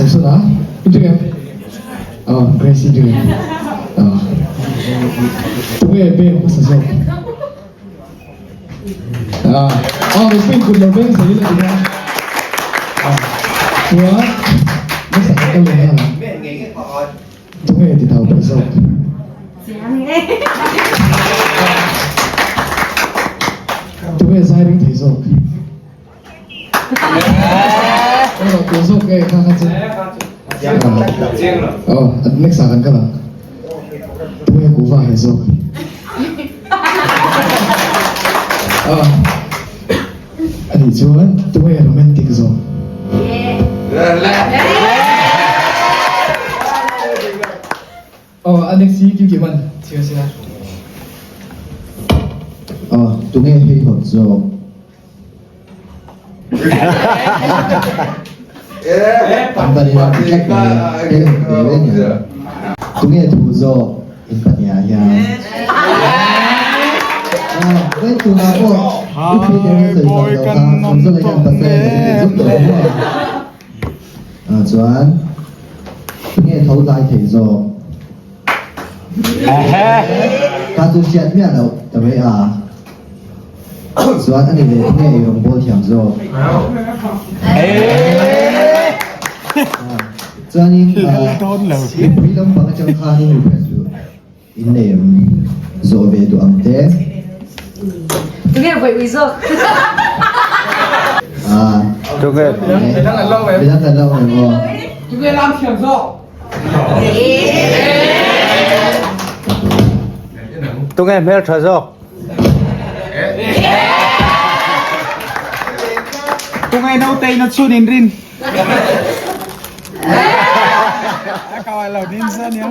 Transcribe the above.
Samsona i ring em? Aw, Grace i ring em? Aw. Tunge beng hmasa zawk? Ah, aw mipui kut lo beng zel ila tia. Ah, chuan hmasa ka kal leh nghal ang. Tunge ti thau peih zawk? Tunge zai ring thei zawk? Aw, tu zawk nge kha kha chu? Aw, next ah kan kal ang. Tunge kuhva he zawk? Aw, anih chuan tunge romantic zawk? Aw, a next hi Kim Kim an chhiar se a. Aw, tunge hei hawt zawk? An pahnih ah ti tlat mai hei hawt ve ve nia. Tunge thu zawk in pahnih ah hian? Aw, vawi tunah pawh U Peter hi sawi fak loh kha, Sawmzawla hian pasal a nei tih zuk tawh maw? Ah chuan tunge tho tlai thei zawk? Ka chu hriat miah loh ta mai a. Chuan ani leh tunge ei rawn bawl thiam zawk? Chuanin mipui lampang atang khanin request duh in nei em? Zawh ve duh ang te. Tunge vawi ui zawk? Tunge midang an lo em? Midang an lo em aw? Tunge lam thiam zawk? Tunge hmeltha zawk? Tunge naute in a chhun in rin? A kau lo din sa nia.